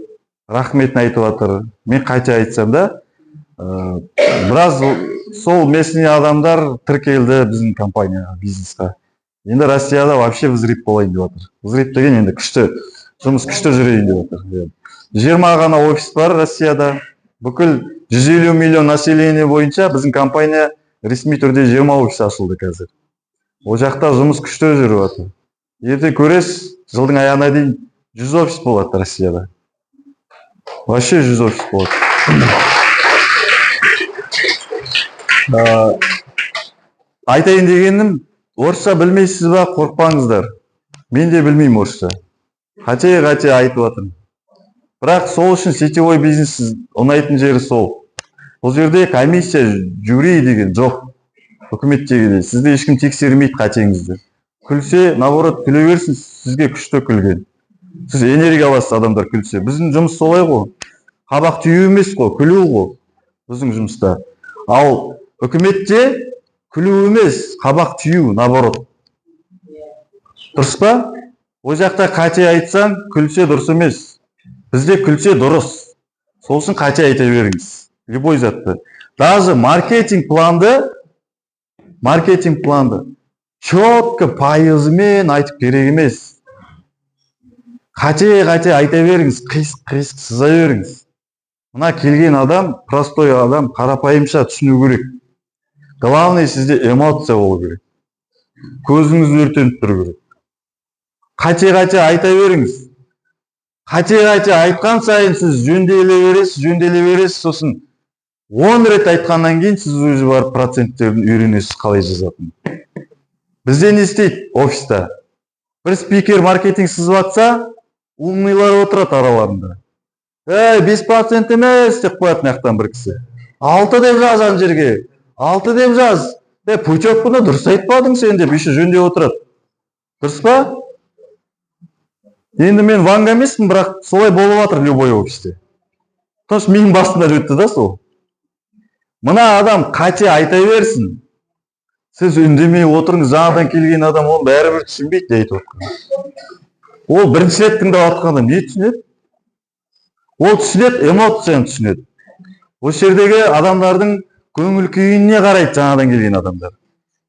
рахметін айтып жатыр. Мен қате айтсам да, біраз сол местный адамдар тіркелді біздің компанияға, бизнесқа. Енді Россияда вообще взрыв болайын деп жатыр. Взрыв деген енді күшті жұмыс, күшті жүрейін деп жатыр. Иә. 20 ғана офис бар Россияда. Бүкіл 150 миллион население бойынша біздің компания ресми түрде 20 офис ашылды қазір. Ол жақта жұмыс күшті жүріп жатыр. Ертең көресіз, жылдың аяғына дейін 100 офис болады Россияда. Вообще 100 офис болады. Айтайын дегенім, орысша білмейсіз ба, қорықпаңыздар. Мен де білмеймін орысша, қате қате айтып жатырмын. Бірақ сол үшін сетевой бизнес ұнайтын жері сол: бұл жерде комиссия, жюри деген жоқ үкіметтегідей. Сізді ешкім тексермейді қатеңізді. Күлсе, наоборот, күле берсін, сізге күшті күлген, сіз энергия аласыз адамдар күлсе. Біздің жұмыс солай ғой, қабақ түю емес қой, күлу ғой біздің жұмыста. Ал үкіметте күлу емес, қабақ түю, наоборот, дұрыс па? Ол жақта қате айтсаң, күлсе, дұрыс емес. Бізде күлсе, дұрыс. Сол үшін қате айта беріңіз любой затты, даже маркетинг планды. Маркетинг планды четко пайызымен айтып керек емес, қате қате айта беріңіз, қисық қисық сыза беріңіз. Мына келген адам простой адам, қарапайымша түсіну керек. Главный, сізде эмоция болу керек, көзіңіз өртеніп тұру керек. Қате қате айта беріңіз. Қате қате айтқан сайын сіз жөнделе бересіз, жөнделе бересіз. Сосын 10 рет айтқаннан кейін сіз уже барып проценттерін үйренесіз, қалай жазатынын. Бізде не істейді офиста? Бір спикер маркетинг сызып жатса, умныйлар отырады араларында. Ей, 5% емес деп қояды мына жақтан бір кісі. 6 деп жаз, ана жерге 6 деп жаз. Е, путевканы дұрыс айтпадың сен деп еще жөндеп отырады. Дұрыс па? Енді мен Ванга емеспін, бірақ солай болып жатыр любой офисте, потому что менің басымнан өтті да сол. Мына адам қате айта берсін, сіз үндемей отырыңыз. Жаңадан келген адам оны бәрібір түсінбейді не айтып жатқанын. Ол бірінші рет тыңдап жатқан адам не түсінеді? Ол түсінеді, эмоцияны түсінеді, осы жердегі адамдардың көңіл күйіне қарайды. Жаңадан келген адамдар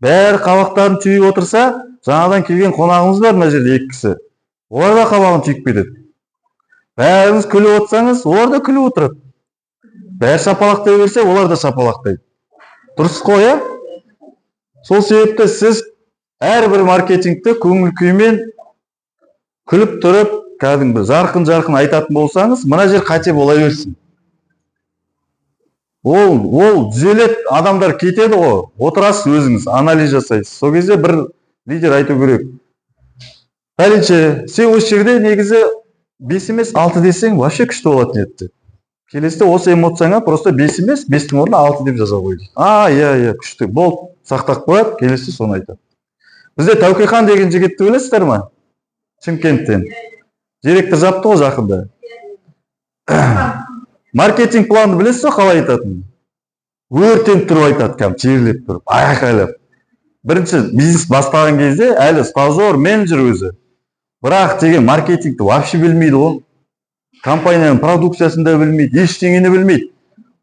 бәрі қабақтарын түйіп отырса, жаңадан келген қонағымыз бар мына жерде екі кісі, олар да қабағын түйіп кетеді. Бәріңіз күліп отырсаңыз, олар да күліп отырады. Бәрі шапалақтай берсе, олар да шапалақтайды. Дұрыс қой, иә? Сол себепті сіз әрбір маркетингті көңіл күймен, күліп тұрып, кәдімгі жарқын жарқын айтатын болсаңыз, мына жер қате бола берсін, ол түзеледі. Адамдар кетеді ғой, отырасыз, өзіңіз анализ жасайсыз. Сол кезде бір лидер айту керек: пәленше, сен осы жерде негізі 5 емес, 6 десең, вообще күшті болатын еді деп. Келесіде осы эмоцияңа просто 5 емес, 5-тің орнына 6 деп жаза қой дейді. А, иә, иә, күшті болды, сақтап қояды, келесі соны айтады. Бізде Тәукехан деген жігітті білесіздер ма? Шымкенттен директор жапты ғой жақында. Маркетинг планды білесіз ғой қалай айтатынын? Өртеніп тұрып айтады, кәдімгі терлеп тұрып, айқайлап. Бірінші бизнес бастаған кезде, әлі стажер, менеджер өзі. Бірақ деген маркетингті вообще білмейді ғой, компанияның продукциясын да білмейді, ештеңені білмейді.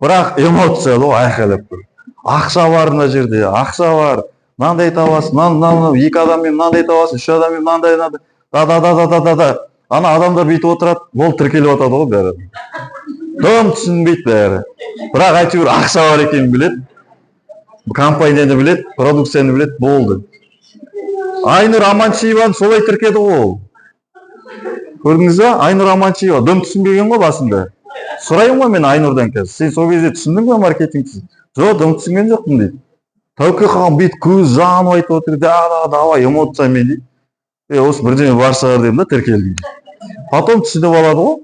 Бірақ эмоция ғой, айқайлап тұр: «Ақша бар мына жерде, ақша бар, мынандай табасың, мынаны, мынаны, екі адаммен мынандай табасың, үш адаммен мынандай, мынандай», да, да, да, да, да, да, да. Ана адамдар бүйтіп отырады, болды, тіркеліп жатады ғой бәрі. Дым түсінбейді бәрі, бірақ әйтеуір ақша бар екенін біледі, компанияны біледі, продукцияны біледі, болды. Айнұр Аманшиеваны солай тіркеді ғой ол, көрдіңіз ба? Айнұр Аманшиева дым түсінбеген ғой басында. Сұраймын ғой мен Айнұрдан қазір: «Сен сол кезде түсіндің ба маркетингті?» «Жоқ, дым түсінген жоқпын», – дейді. Тәуке хан бүйтіп көзі жанып айтып отыр: «Да, да, давай, эмоциямен», – дейді. «Е, осы бірдеме бар шығар», – дедім да, тіркелдім. Потом түсініп алады ғой.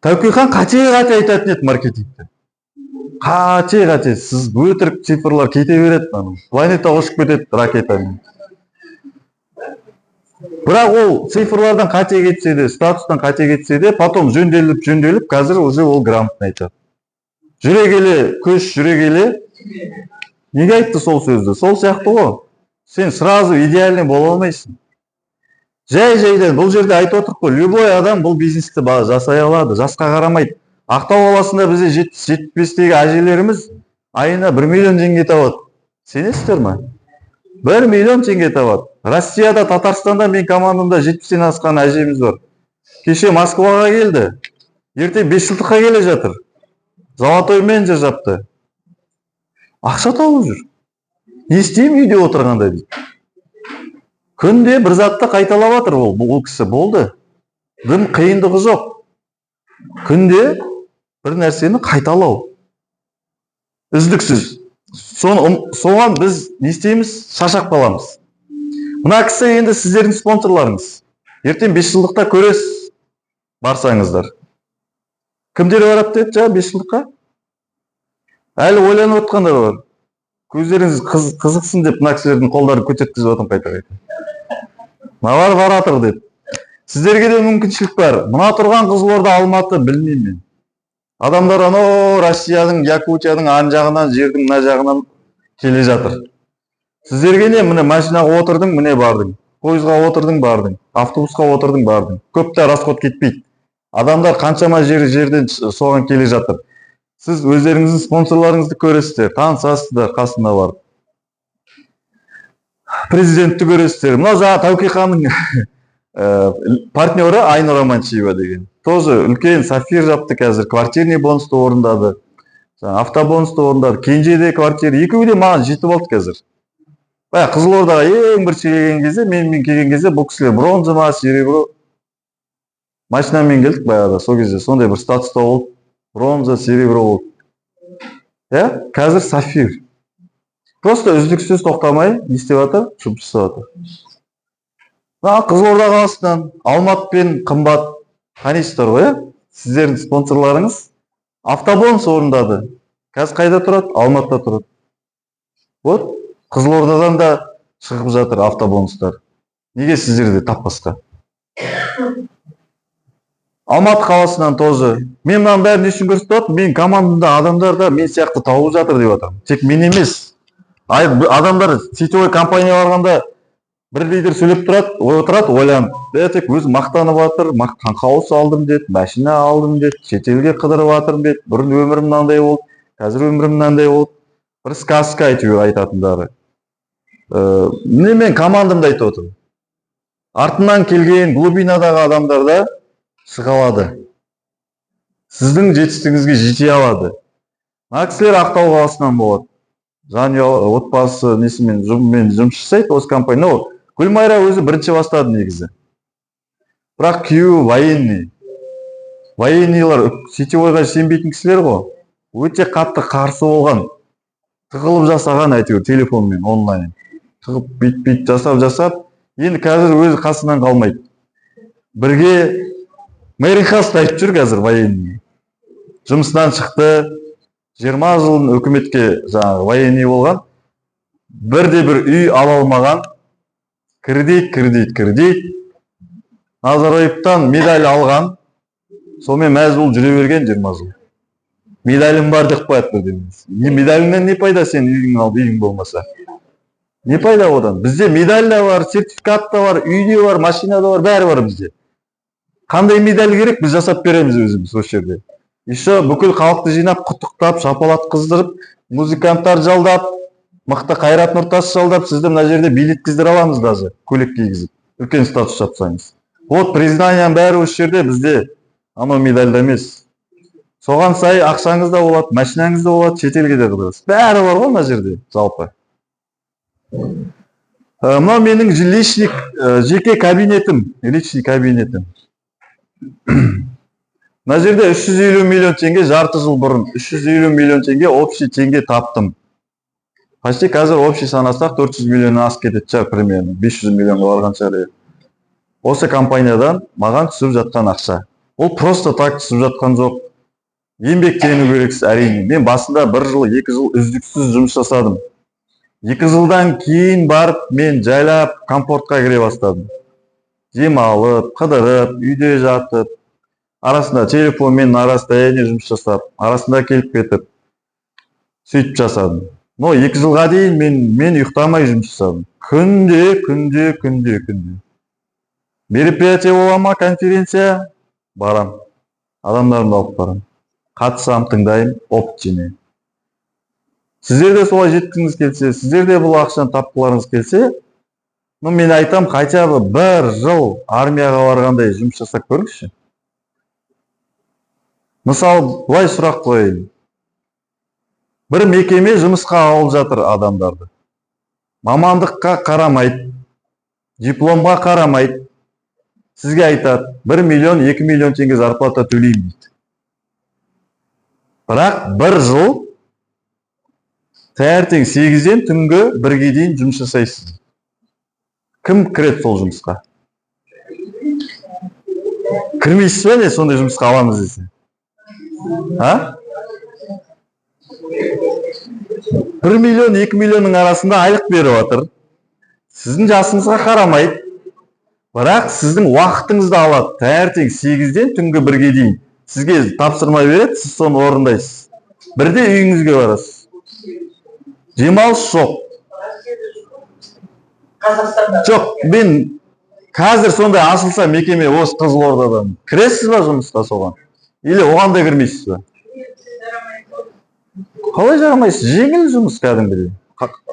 Тәуке хан қате қате айтатын еді маркетингті, қате қате сіз өтірік цифрлар кете береді, анау планетаға ұшып кетеді ракетамен. Бірақ ол цифрлардан қате кетсе де, статустан қате кетсе де, потом жөнделіп, жөнделіп, қазір уже ол грамотно айтады. «Жүре келе көш, жүре келе», неге айтты сол сөзді? Сол сияқты ғой, сен сразу идеальный бола алмайсың, жай жайдан. Бұл жерде айтып отырмық қой, любой адам бұл бизнесті жасай алады, жасқа қарамайды. Ақтау қаласында бізде 75-тегі әжелеріміз айына 1 миллион теңге табады, сенесіздер ма? 1 миллион теңге табады. Россияда, Татарстанда мен командамда 70-тен асқан әжеміз бар. Кеше Москваға келді, ертең 5 жылдыққа келе жатыр, золотой менеджер жапты, ақша тауып жүр. «Не істеймін үйде отырғанда?» – дейді. Күнде бір затты қайталап жатыр ол, бұл кісі, болды, дым қиындығы жоқ. Күнде бір нәрсені қайталау үздіксіз. Соны соған біз не істейміз? Шаршап қаламыз. Мына кісі енді сіздердің спонсорларыңыз. Ертең 5 жылдықта көресіз, барсаңыздар. Кімдер барады деді жаңа 5 жылдыққа? Әлі ойланып отқандар бар. Көздеріңіз қызықсын деп, мына кісілердің қолдарын көтерткізіп жатырмын қайта қайта мыналар баратыр деп. Сіздерге де мүмкіншілік бар. Мына тұрған Қызылорда, Алматы, білмеймін мен, адамдар анау Россияның, Якутияның ан жағынан, жердің мына жағынан келе жатыр. Сіздерге не, міне, машинаға отырдың, міне, бардың, пойызға отырдың, бардың, автобусқа отырдың, бардың. Көп та расход кетпейді. Адамдар қаншама жер жерден соған келе жатыр. Сіз өздеріңіздің спонсорларыңызды көресіздер, танысасыздар, қасына барып президентті көресіздер. Мынау жаңа Тәуке ханның партнері Айнұр Аманшиева деген тоже үлкен сапфир жапты. Қазір квартирный бонусты орындады, жаңа автобонусты орындады, Кенжеде квартира, екеуі де маған жетіп алды қазір. Баяғы Қызылордаға ең бірінші келген кезде, менімен келген кезде, бұл кісілер бронза ма, серебро, машинамен келдік баяғыда. Сол кезде сондай бір статуста болды, бронза, серебро болды, иә. Қазір сапфир. Просто үздіксіз, тоқтамай не істеп жатыр? Жұмыс жасап жатыр. Мына Қызылорда қаласынан, Алматпен Қымбат, танисыздар ғой, иә? Сіздердің спонсорларыңыз автобонус орындады. Қазір қайда тұрады? Алматыда тұрады. Вот Қызылордадан да шығып жатыр автобонустар, неге сіздерде таппасқа? Алматы қаласынан тоже. Мен мынаның бәрін не үшін көрсетіп жатырмын? Менің командамда адамдар да мен сияқты тауып жатыр деп жатырмын, тек мен емес. Адамдар сетевой компания барғанда бір лидер сөйлеп тұрады, отырады ойланып, е, тек өзі мақтанып жатыр: «Таунхаус алдым», – деді, «машина алдым», – деді, «шетелге қыдырып жатырмын», – деді, «бұрын өмірім мынандай болды, қазір өмірім мынандай болды». Бір сказка әйтеуір айтатындары. Міне, мен командамды айтып отырмын, артынан келген глубинадағы адамдар да шыға алады, сіздің жетістігіңізге жете алады. Мына кісілер Ақтау қаласынан болады, жанұя, отбасы несімен, жұбымен жұмыс жасайды осы компания. Ну, Гүлмайра өзі бірінші бастады негізі, бірақ күйеуі военный. Военныйлар сетевойға сенбейтін кісілер ғой, өте қатты қарсы болған. Тығылып жасаған әйтеуір, телефонмен онлайн тығып, бүйтіп бүйтіп жасап жасап, енді қазір өзі қасынан қалмайды, бірге Мэрихаста айтып жүр. Қазір военный жұмысынан шықты, 20 жыл үкіметке жаңағы военный болған, бірде бір үй ала алмаған, кредит, кредит, кредит. Назарбаевтан медаль алған, сонымен мәз болып жүре берген 20 жыл. «Медалім бар», – деп қояды бірдеңе. Не медаліңнен не пайда, сен үйің алып, үйің болмаса? Не пайда одан? Бізде медаль да бар, сертификат та бар, үй де бар, машина да бар, бәрі бар бізде. Қандай медаль керек, біз жасап береміз өзіміз осы жерде. Еще бүкіл халықты жинап, құттықтап, шапалатқыздырып, музыканттар жалдап, мықты Қайрат Нұртас жалдап, сізді мына жерде билеткіздіре аламыз даже, көйлек кигізіп, үлкен статус жапсаңыз. Вот признанияның бәрі осы жерде бізде, анау медальда емес. Соған сай ақшаңыз да болады, машинаңыз да болады, шетелге де қыдырасыз. Бәрі бар ғой мына жерде жалпы. Мынау менің личный жеке кабинетім, личный кабинетім. Мына жерде 350 миллион теңге, жарты жыл бұрын 350 миллион теңге общий теңге таптым. Почти қазір общий санасақ, 400 миллионнан асып кететін шығар примерно, 500 миллионға барған шығар. Осы компаниядан маған түсіп жатқан ақша. Ол просто так түсіп жатқан жоқ. Еңбектену керексіз әрине. Мен басында бір жыл, 2 жыл үздіксіз жұмыс жасадым. 2 жылдан кейін барып мен жайлап комфортқа кіре бастадым. Демалып, қыдырып, үйде жатып, арасында телефонмен на расстоянии жұмыс жасап, арасында келіп кетіп, сөйтіп жасадым. Но 2 жылға дейін мен ұйықтамай жұмыс жасадым. Күнде, күнде, күнде, күнде. Мероприятие бола ма, конференция? Барам. Адамдарымды алып барам. Қатысам, тыңдаймын, опыт жинаймын. Сіздер де солай жеткіңіз келсе, сіздер де бұл ақшаны тапқыларыңыз келсе, ну, мен айтам, хотя бы бір жыл армияға барғандай жұмыс жасап көріңізші. Мысалы, былай сұрақ қояйын. Бір мекеме жұмысқа алып жатыр адамдарды. Мамандыққа қарамайды, дипломға қарамайды. Сізге айтады, 1 миллион, 2 миллион теңге зарплата төлеймін дейді. Бірақ бір жыл таңертең 8-ден түнгі 1-ге дейін жұмыс жасайсыз. Кім кіреді сол жұмысқа? Кірмейсіз ба, не, сондай жұмысқа аламыз десе? А? 1 миллион, 2 миллионның арасында айлық беріп жатыр. Сіздің жасыңызға қарамайды. Бірақ сіздің уақытыңызды алады. Таңертең 8-ден түнгі 1-ге дейін. Сізге тапсырма береді, сіз соны орындайсыз. Бірде үйіңізге барасыз. Демалыс жоқ. Қазақстанда. Жоқ, мен қазір сондай ашылса мекеме осы Қызылордадан, кіресіз ба жұмысқа соған? Или оған да кірмейсіз ба? Қалай жарамайсыз? Жеңіл жұмыс кәдімгідей.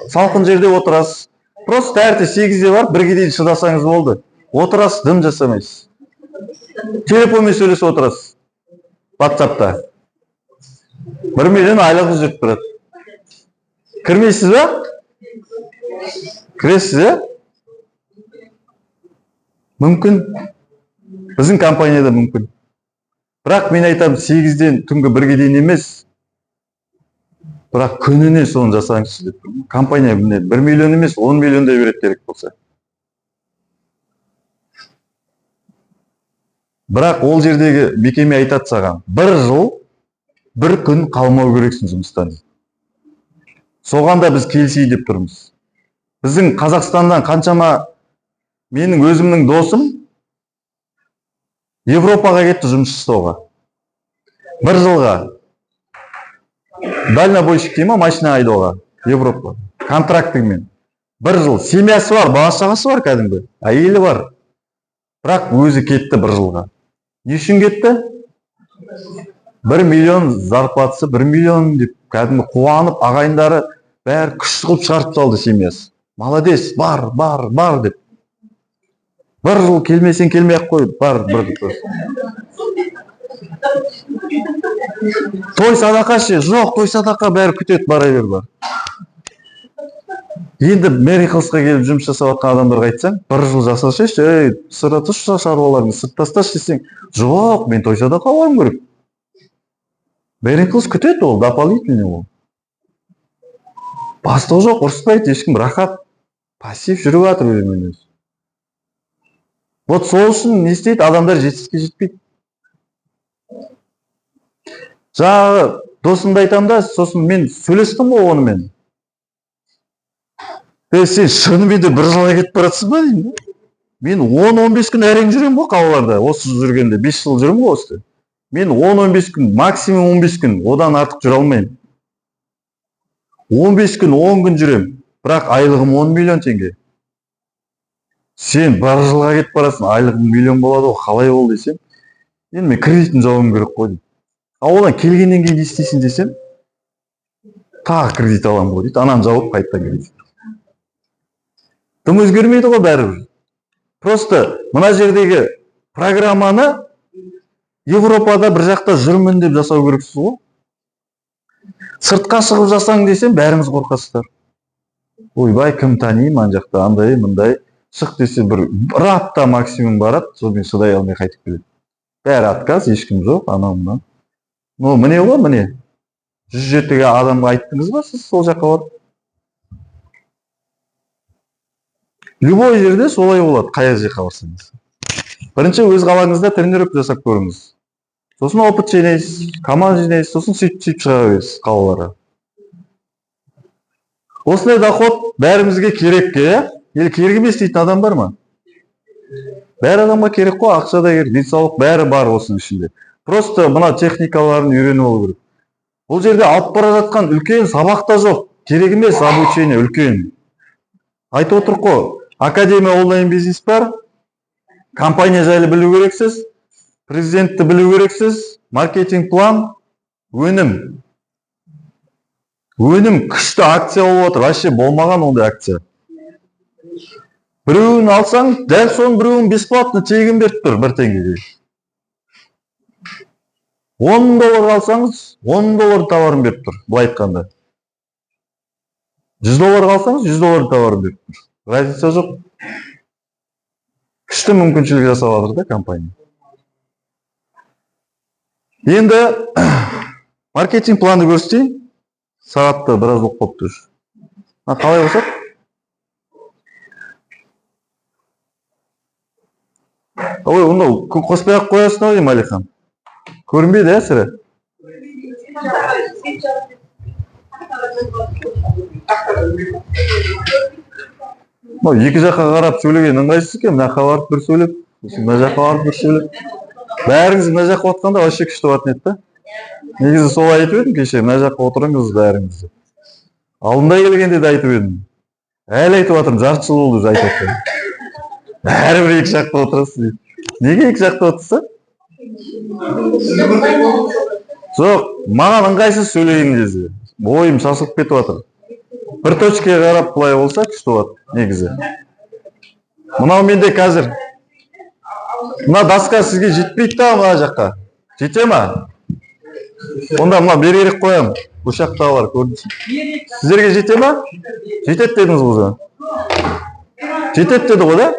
Салқын жерде отырасыз. Просто таңертең 8-де барып, 1-ге дейін шыдасаңыз болды. Отырасыз, дым жасамайсыз. Телефонмен сөйлесіп отырасыз. WhatsApp'та. 1 миллион айлығы жүріп тұрады. Кірмейсіз ба? Кіресіз, иә? Мүмкін. Біздің компанияда мүмкін. Бірақ мен айтамын, 8-ден түнгі 1-ге дейін емес. Бірақ күніне соны жасаңызшы деп тұрмын. Компания міне 1 миллион емес, 10 миллион да береді керек болса. Бірақ ол жердегі мекеме айтады саған, бір жыл, бір күн қалмау керексің жұмыстан дейді. Соған да біз келісейік деп тұрмыз. Біздің Қазақстаннан қаншама, менің өзімнің досым Европаға кетті жұмыс жасауға. Бір жылға. Дальнобойщик дей ма, машина айдауға Европа. Контрактімен. Бір жыл. Семьясы бар, бала шағасы бар кәдімгі. Әйелі бар. Бірақ өзі кетті бір жылға. Не үшін кетті? 1 миллион зарплатасы, 1 миллион деп кәдімгі қуанып, ағайындары бәрі күш қылып шығарып салды семьясы. Молодец, бар, бар, бар деп. Бір жыл келмесең, келмей ақ қой, бар бір. Той садақа ше? Жоқ, той садақа бәрі күтеді, бара бер, бар. Енді Мэри Хиллсқа келіп жұмыс жасап жатқан адамдарға айтсаң, бір жыл жасашы, ей, сыра тұршы, шаруаларыңды сырт тасташы десең, жоқ, мен той садақа баруым керек. Мэри Хиллс күтеді, ол дополнительный ол. Бастығы жоқ, ұрыспайды ешкім, рахат. Пассив жүріп жатыр өзімен өзі. Вот сол үшін не істейді? Адамдар жетістікке жетпейді. Жаңағы досымды айтамын да, сосын мен сөйлестім ғой онымен. Е, сен шынымен де бір жылға кетіп бара жатсың ба деймін да. Мен 10-15 күн әрең жүремін ғой қалаларда. Осы жүргенде 5 жыл жүрмін ғой осы. Мен 10-15 күн, максимум 15 күн, одан артық жүре алмаймын. 15 күн, 10 күн жүремін. Бірақ айлығым 10 миллион теңге. Сен бір жылға кетіп барасың, айлығың миллион болады ғой, қалай ол десем, енді мен кредитін жабуым керек қой дейді. А одан келгеннен кейін не істейсің десем, тағы кредит аламын ғой дейді, ананы жауып қайтадан кредит. Дым өзгермейді ғой бәрібір. Просто мына жердегі программаны Европада бір жақта жүрмін деп жасау керексіз ғой. Сыртқа шығып жасаң десем, бәріңіз қорқасыздар. Ойбай, кім танимын ана жақта, андай, мындай. Шық десе бір апта максимум барады, сонымен шыдай алмай қайтып келеді. Бәрі отказ, ешкім жоқ, анау мынау. Но міне ғой, міне. 107 адамға айттыңыз ба сіз сол жаққа барып? Любой жерде солай болады, қай жаққа барсаңыз. Бірінші өз қалаңызда тренировка жасап көріңіз. Сосын опыт жинайсыз, команда жинайсыз, сосын сөйтіп шыға бересіз қалаларға. Осындай доход бәрімізге керек, иә? Или керек емес дейтін адам бар ма? Бәрі адамға керек қой, ақша да керек, денсаулық бәрі бар осының ішінде. Просто мына техникаларын үйреніп алу керек. Бұл жерде алып бара жатқан үлкен сабақ та жоқ, керек емес обучение үлкен. Айтып отырық қой, академия онлайн бизнес бар, компания жайлы білу керексіз, президентті білу керексіз, маркетинг план, өнім. Өнім күшті акция болып отыр, вообще болмаған ондай акция. Біреуін алсаң, дәл соның біреуін бесплатно тегін беріп тұр бір теңгеге. 10 доллар алсаңыз, 10 доллар товарын беріп тұр, былай айтқанда. 100 доллар алсаңыз, 100 доллар товарын беріп тұр. Разница жоқ. Күшті мүмкіншілік жасап жатыр да компания. Енді маркетинг планды көрсетейін. Сағатты біраз болып қалыпты уже. Қалай қосады? Ой, онда қоспай ақ қоясың ау деймін, Әлихан. Көрінбейді, ә, сірә? Екі жаққа қарап сөйлеген ыңғайсыз екен. Мына жаққа барып бір сөйлеп, сосын мына жаққа барып бір сөйлеп. Бәріңіз мына жаққа отқанда вообще күшті болатын еді да. Негізі солай айтып едім кеше, мына жаққа отырыңыз бәріңіз деп. Алдында келгенде де айтып едім. Әлі айтып жатырмын, жарты жыл болды уже айтып жатқаным. Бәрібір екі жақта отырасыз дейді. Неге екі жақта отырса? Жоқ, маған ыңғайсыз сөйлеген кезде. Ойым шашылып кетіп жатыр. Бір точкаға қарап былай болса күшті болады негізі. Мынау менде қазір. Мына доска сізге жетпейді да мына жаққа. Жете ма? Онда мына беререк қоямын. Осы жақтағылар көрінсін. Сіздерге жете ма? Жетеді дедіңіз ғой жаңа. Жетеді деді ғой да?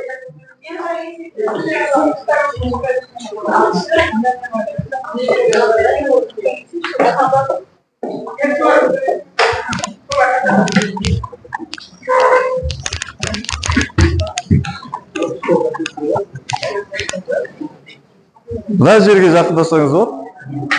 Мына жерге жақындасаңыз болады.